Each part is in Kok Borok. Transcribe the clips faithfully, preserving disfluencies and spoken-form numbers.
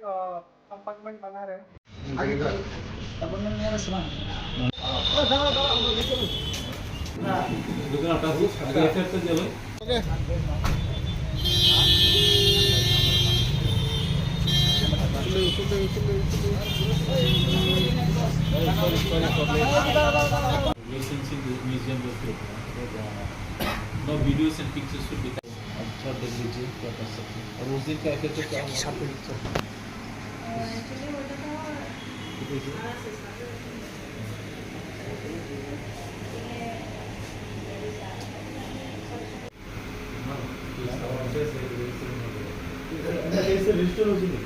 अ, कंपार्टमेंट बना रहे हैं। Relationship with museum was good. No videos and pictures should be. अच्छा, देख लीजिए क्या कर सकते हैं। और उस दिन का ऐसे तो क्या हुआ? एक्चुअली होता था। ठीक है। हाँ, ये सब ऐसे, ऐसे, ऐसे रजिस्टर हो चुके।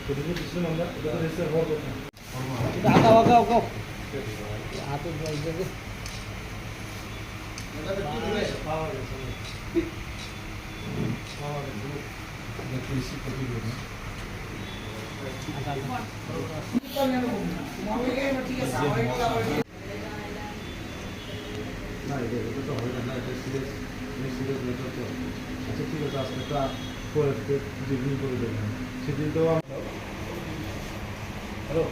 तो देखिए, पिछले मामला, इधर तो रजिस्टर हो गया था। এটা আঁকাও, আঁকাও, আঁকাও। হাতে জল দেবে। না, এটা, এটা তো হবে না, না, এটা সিরিয়াস, এটা সিরিয়াস ম্যাটার তো। আচ্ছা, ঠিক আছে, আজকে একটা পরে, দুই দিন পরে দেখবেন। সেদিন তো আম-, হ্যালো।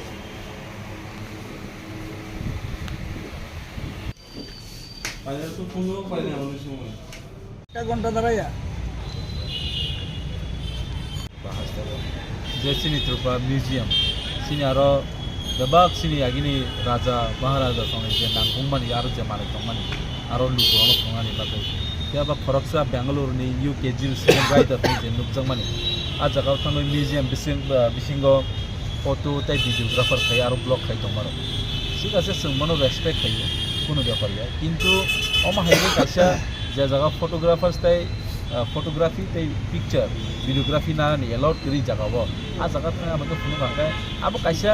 ফাইনাল তো ফোনও পাইনি অনেক সময়। এক ঘন্টা দাঁড়াইয়া। Je chini Tripura museum, chini aro bebak chini agini raja, maharaja songni je nangkukmani aro je manwi tongmani, aro lukurokno thwngmani bagwi. Phiya ba khoroksa Bangalore ni U K G student rider hwnwi je nukjakmani. A jagao thangwi museum bising, bisingo photo tei videographer khai aro vlog khai tongmarok. Thik ase, chwng bono respect khaio, kunu bepar ya. Kintu omo hai khe kaisa je jaga photographers tei, ah, photography tei picture, videography nanani allowed kwrwi jaga o, a jaga thang abo khe phunuk hwnkhe abo kaisa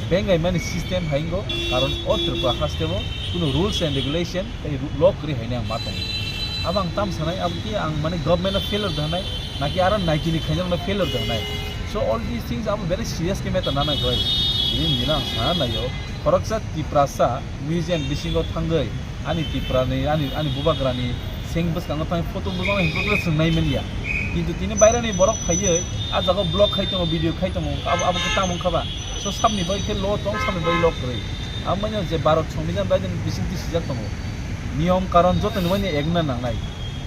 bengaimani system hai wngo, karon o Tripura haste o kunu rules and regulation tei ru-, law kwrwi haino ang ma tongo. Abo ang tam sanai, abo khe ang mane government no failure da hwnai, naki aro naki ni khainai no failure da hwnai. So all these things abo very serious khe matter nana khlai. Bini bini ang sana naio, khoroksa Tiprasa museum bisingo thangwi ani Tipra ni, ani, ani bubagra ni seng bwskango thang photo bwskango himphru khe swngnai manya. Kintu tini baira ni borok phaiwi a jaga o vlog khai tongo, video khai tongo, abo, abo khe tamo wngkha ba? So, sabni bai khe law tong, sabni bai law kwrwi. Abo manya je Bharat Sambidan bai bising twi sijak tongo. Niyom karon joto ni manya egna nangnai.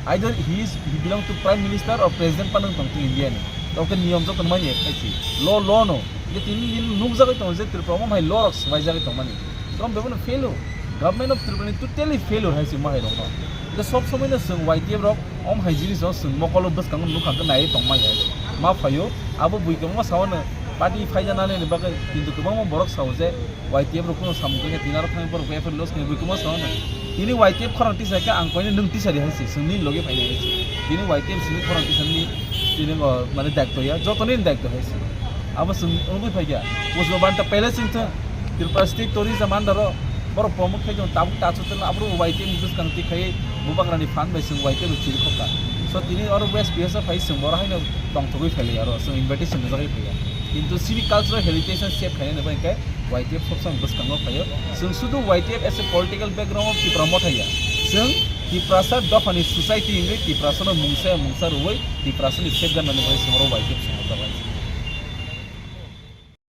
Either he is, he belong to Prime Minister or President panung tong tong India ni. Tong khe niyom joto ni manya ek khai si. Law, law no. Ye tini din nukjagwi tongo je Tripura omo hai law rok swbaijagwi tongmani. Tong bebano fail o. Government of Tripura ni totally failure hai se ma hai rok no. Ye sob somoi no chwng Y T F rok om hai jinis no chwng mokolo bwskango nukha khe nai tong manya. Ma phaio, abo bui kwbangma sao no party phaijanani ni bagwi, kintu kwbangma borok sao je Y T F rok kuno samung khe tini aro thangwi borok F I R loss khe bui kwbangma sao no. Tini Y T F khorang tisa khe ang koino nwng tisa di hai se, chwng nini logi phainai hai se. Tini Y T F sini khorang tisa ni tini o mane daitw ya, joto ni daitw hai se. Abo chwng wngwi phaikha, Pushpa Banta Palace wngthung, Tripura State Tourism under o, borok promote khai tong tabuk tachu tong, abo Y T F ni bwskang twi khai bubagra ni phan bai chwng Y T F rok chiri khokha. So tini oro West Bihar phai chwng boro haino tongthogwi phailai aro, chwng invitation rijagwi phaiya. Kintu chini cultural heritage no save khainani bai khe Y T F sob samung bwskango phaio. Chwng sudu Y T F as a political background o Tipra Motha ya. Chwng Tiprasa dophani society wngwi Tiprasa no mungsa mungsa rwui Tiprasa ni safeguard nani bai chwng oro Y T F swngo jabai.